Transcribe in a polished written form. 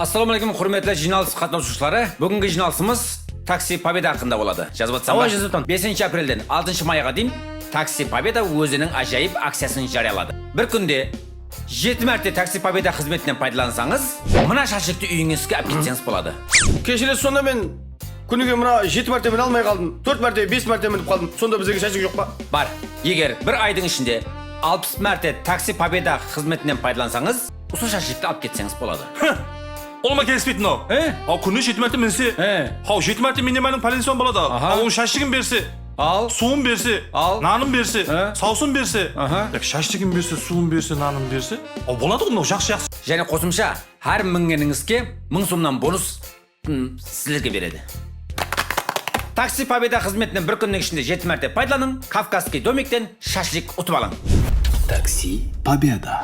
Ассалаумағалейкум, құрметті жиналыс қатысушылары! Бүгінгі жиналысымыз «Такси Победа» хақында болады. Жазып жатсам ба? Ооба, жазып жатамын. 5 апрельден 6 майға дейін «Такси Победа» өзінің ажайып акциясын жариялады. Бір күнде 7 мәрте «Такси Победа» қызметінен пайдалансаңыз, мына шашлыкты үйіңізге алып кетсеңіз болады. Кешіресіз, сонда мен күніге мына жеті мәрте міне алмай қалдым, төрт мәрте, бес мәрте мініп қалдым. Сонда бізге шашлык жоқ па? Бар. Егер бір айдың ішінде 60 мәрте «Такси Победа» қызметінен пайдалансаңыз, осы шашлыкты алып кетсеңіз болады. Ол ма келіспейді мынау? Э? Ал күніне 7 мәрте мінсе, Э. ал 7 мәрте минимальный пәленсен болады. Аха. Ал оның шашлығын берсе, Ал суын берсе, Ал. нанын берсе, Э? саусын берсе, Аха. так шашлығын берсе, суын берсе, нанын берсе, ал болады ғой мынау, жақсы, жақсы. Және қосымша әр мінгеніңізге 1000 сомнан бонус сіздерге береді. «Такси Победа» қызметінен бір күннің ішінде 7 мәрте пайдаланың, «Кавказский домиктен» шашлик ұтып алың. Такси Победа.